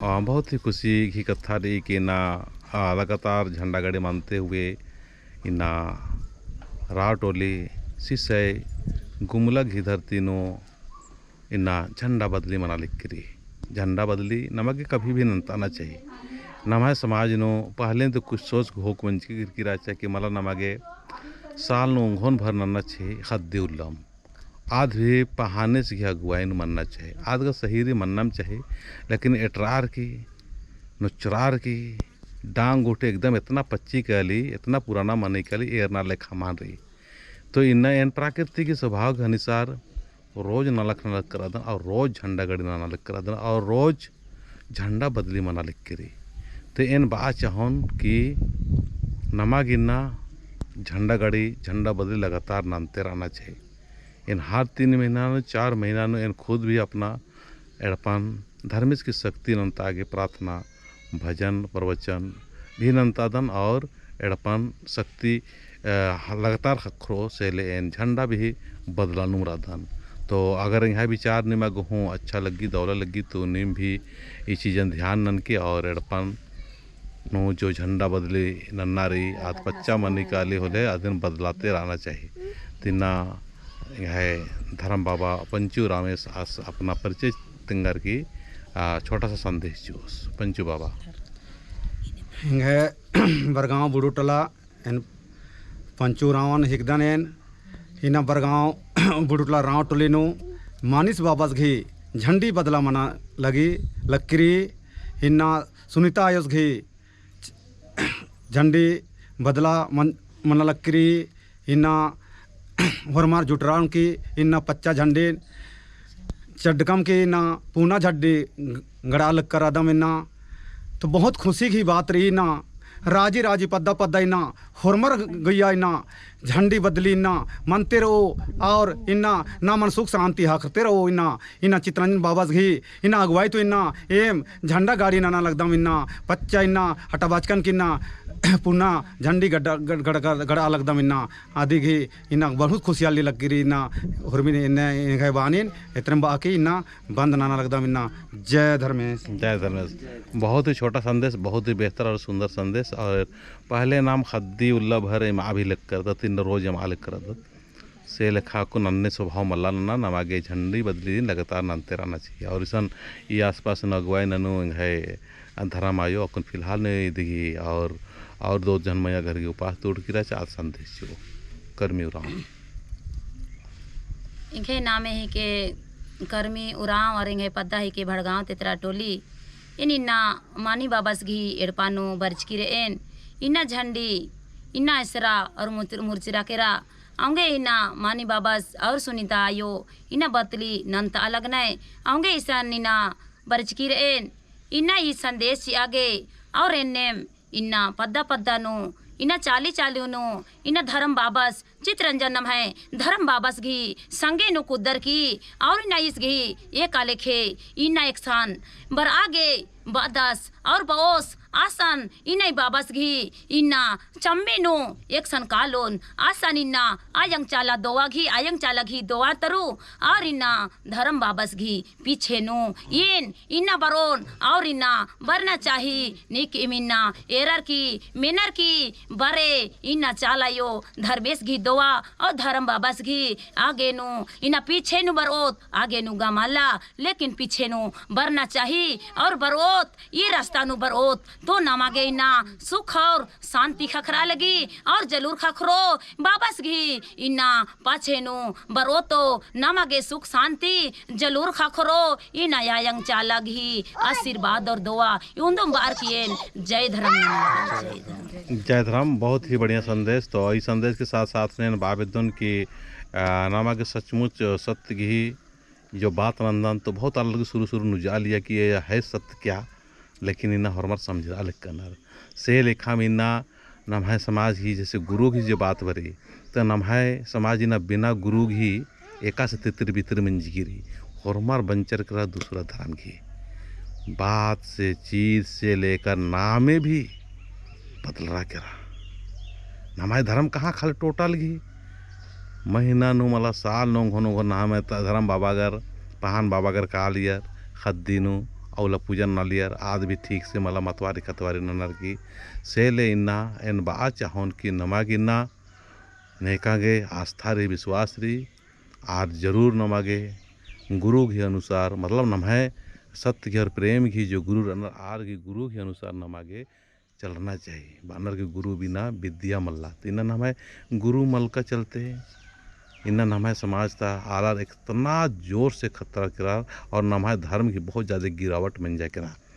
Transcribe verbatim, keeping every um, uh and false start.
आ, बहुत ही खुशी गही कत्था रई कि इन्ना, आ, लगातार झंडा गड़ी मनते हुए इन्ना राव टोली सिसई गुमला गही धरती नू इन्ना झंडा बदली मना लगी रई। झंडा बदली नमा गे कभी भी नन्ताना चाही। नम्है समाज नू पहले तो कुछ सोच घोख मंजकी किरकी रहचा कि मला नमा गे साल नू ओंघोन भर नन्ना चाही ख़द्दी उल्लम। आद भी पहानेस गही अगुवाई नू मन्ना चाही। आद गा सही रई, मन्नम चाही, लेकिन एटरार की, नुचरार की, डांग गुट्ठी एकदम एतना पच्ची काली, एतना पुराना मनी काली, एरना लेखा मल रई। तो इन्ना एन प्राकृतिक गही स्वभाव के अनुसार रोज नलख नलख करदन और रोज झंडा गड़ी नना लग करदन और रोज झंडा बदली मना लग करी। तो एन बआ चाहोन कि नमा गे इन्ना झंडा गड़ी, झंडा बदली लगातार नन्ते रहना चाही। एन हर तीन महीना नू, चार महीना नू एन खुद भी अपना एड़पन धर्मेस की शक्ति नन्ता गे प्रार्थना, भजन, प्रवचन भी नन्तादन और एड़पन शक्ति, अ, लगातार ख़क्खरो से ले एन झंडा भी बदलानुम रअदन। तो अगर एंग्है विचार निमा गे हूँ अच्छा लग्गी, दौला लग्गी, तो नीम भी ई चीजन ध्यान ननके और एड़पन नू जो झंडा बदली नन्ना रई, आद पच्चा मनी काली होले, अदिन बदलाते रहना चाही। तिन्ना एंग्है धर्म बाबा पंचू रामेस आस अपना परिचय तेंगर की, आ, छोटा सा संदेश चिओस। पंचू बाबा। एंग्है बरगांव बुड़ुटला एन पंचू रावन हिकदन एन, इन्ना बरगांव बुड़ुटला राव टोली नू मानिस बाबस गही झंडी बदला मना लगी लक्करी, इन्ना सुनीता आयोस गही झंडी बदला मन-, मना लक्करी, इन्ना होरमर जुटरान की इन्ना पच्चा झंडी चड्डकम की इन्ना पूना झंडी गड़ा लक्कर अदम इन्ना। तो बहुत खुशी की बात रई इन्ना। राजी राजी पद्दा पद्दा इन्ना होरमर गइया इन्ना झंडी बदली इन्ना मनते रओ और इन्ना नमन सुख शांति ख़क्खरते रओ इन्ना। इन्ना चितरंजन बाबस गही इन्ना अगुवाई तो इन्ना एम झंडा गाड़ी नना लगदम इन्ना पच्चा इन्ना हटा बाचकन की इन्ना पुना झंडी गड्डा, गड़-, गड़-, गड़-, गड़ा लगदम इन्ना। अदी गही इन्ना बहुत खुशियाली लग्गी रई इन्ना हुरमी इन्ना एंग्है बानिन एतरम बाकी इन्ना बंद नना लगदम इन्ना। जय धर्मेस। जय धर्मेस। बहुत ही छोटा संदेश, बहुत ही बेहतर और सुंदर संदेश। और पहले नाम ख़द्दी उल्ला भर एमा भी लग करदत, इन्ना रोज एमा लग करदत। से लेखा अक्कुन अन्ने स्वभाव मल्ला नना, नमा गे झंडी बदली लगातार नन्ते रहना चाही। और इसन ई आसपास नू अगुवाई ननू एंग्है धर्म आयो अक्कुन फिलहाल नू इदी गही और, और दो झन मइया घर गही उपास तोड़ किरा चार संदेश चिओ। करमी उराँव। एंग्है नामे हिके करमी उराँव और एंग्है पद्दा हिके भड़गाँव तेतरा टोली। एन इन्ना मानी बाबस गही एड़पा नू बरचकी रएन। इन्ना झंडी, इन्ना एसरा और मुर-, मुरचिरा केरा औंगे इन्ना मानी बाबस और सुनीता आयो इन्ना बतली नन्ता लगनय। औंगे इसन इन्ना बरचकी रएन। इन्ना ई संदेश चिआ गे और एन्नेम इन्ना पद्दा पद्दा नू इन्ना चाली चाली नू इन्ना धर्म बाबस चितरंजन नम्है धर्म बाबस गही संगे नू कुद्दर की और इन्ना ईस गही एका लेखे इन्ना एकसन बरआ गे बअदस और बओस। आसन इन्ना ई बाबस गही इन्ना चम्मे नू एकसन कालोन। आसन इन्ना आयंग चाला दोवा गही, आयंग चाला गही दोवा तरु और इन्ना धर्म बाबस गही पीछे नू एन इन्ना बरओन और इन्ना बरना चाही। नीक इम इन्ना एरर की, मेनर की बरे इन्ना चाला आयो धर्मेस गही दोवा और धर्म बाबस गही आगे नू इन्ना पीछे नू बरओत, आगे नू गा मल्ला, लेकिन पीछे नू बरना चाही और बरओत, ई रस्ता नू बरओत, तो नमा गे इन्ना सुख और शांति ख़क्खरा लगी और जलूर ख़क्खरो। बाबस गही इन्ना पाछे नू बरओत तो नमा गे सुख शांति जलूर ख़क्खरो। इन्ना आयंग चाला गही आशीर्वाद और दोवा उन्दुम बअर की एन जय धर्म नना। जय धर्म। जय धर्म, बहुत ही बढ़िया संदेश। तो ई संदेश के साथ साथ ने बआ बेद्दन कि, आ, नमा गे सचमुच सत्य गही जो बात नन्दन तो बहुत आलर गे शुरू शुरू नू जालिया कि ये है सत्य क्या, लेकिन इन्ना होरमर समझरआ लक्कनर। से लेखा में इन्ना नम्है समाज गही जैसे गुरु गही जो बात बरी, तो नम्है समाज इन्ना बिना गुरु गही एकासे तितिर बितिर मंजकी रई। होरमर बंचर केरा दूसरा धर्म गही। बात से, चीज से लेकर नामे भी बदलरा केरा। नम्है धर्म कहाँ खाली टोटल गही। महीना नू मला साल नू ओंघो ओंघो नम्है त-, धर्म बाबागर, पहान बाबागर कालियर, ख़द्दी नू, अउला पूजा ननालियर, आद भी ठीक से मला मतवारी खतवारी ननर की। से ले इन्ना एन बआ चाहोन कि नमा गे इन्ना नेका गे आस्था रई, विश्वास रई, आर जरूर नमा गे गुरु गही अनुसार, मतलब नम्है सत्य गही और प्रेम गही जो गुरु रअनर, आर गही गुरु गही अनुसार नमा गे चलना चाही। बअनर की गुरु बिना विद्या मल्ला। तो इन्ना नम्है गुरु मलका चलते, इन्ना नम्है समाज ता आलर इतना जोर से खतरा केरर और नम्है धर्म गही बहुत ज्यादा गिरावट मंजा केरा।